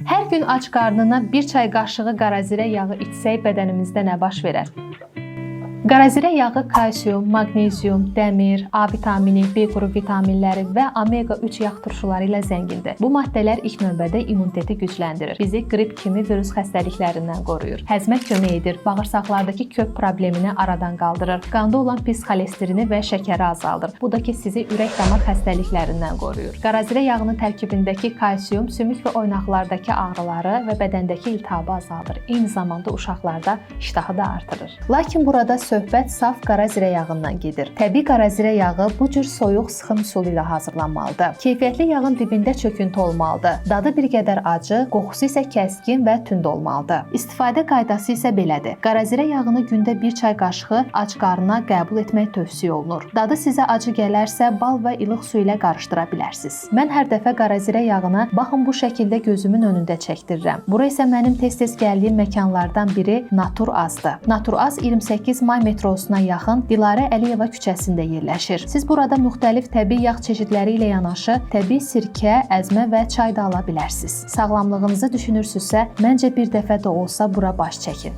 Hər gün ac qarnına bir çay qaşığı qarazirə yağı içsək bədənimizdə nə baş verər? Qarazirə yağı kalsium, maqnezium, dəmir, A vitamini, B qrupu vitaminləri və omega 3 yağ turşuları ilə zəngindir. Bu maddələr ilk növbədə immuniteti gücləndirir. Bizi qrip kimi virus xəstəliklərindən qoruyur. Həzmə kömək edir, bağırsaqlardakı kök problemini aradan qaldırır. Qanda olan pis xolesterini və şəkəri azaldır. Bu da ki, sizi ürək-damar xəstəliklərindən qoruyur. Qarazirə yağının tərkibindəki kalsium sümük və oynaqlardakı ağrıları və bədəndəki iltihabı azaldır. Eyni zamanda uşaqlarda iştahı da artırır. Lakin burada söhbət saf qarazirə yağından gedir. Təbii qarazirə yağı bu cür soyuq sıxım üsulu ilə hazırlanmalıdır. Keyfiyyətli yağın dibində çöküntü olmalıdır. Dadı bir qədər acı, qoxusu isə kəskin və tünd olmalıdır. İstifadə qaydası isə belədir. Qarazirə yağını gündə bir çay qaşığı ac qarına qəbul etmək tövsiyə olunur. Dadı sizə acı gələrsə, bal və ilıq su ilə qarışdıra bilərsiniz. Mən hər dəfə qarazirə yağını baxın bu şəkildə gözümün önündə çəkdirirəm. Bura isə mənim tez-tez gəldiyim məkanlardan biri Natur Azdır. Natur Az 28 May metrosuna yaxın Dilarə Əliyeva küçəsində yerləşir. Siz burada müxtəlif təbii yağ çeşidləri ilə yanaşı təbii sirkə, əzmə və çay da ala bilərsiniz. Sağlamlığınızı düşünürsünüzsə, məncə bir dəfə də olsa bura baş çəkin.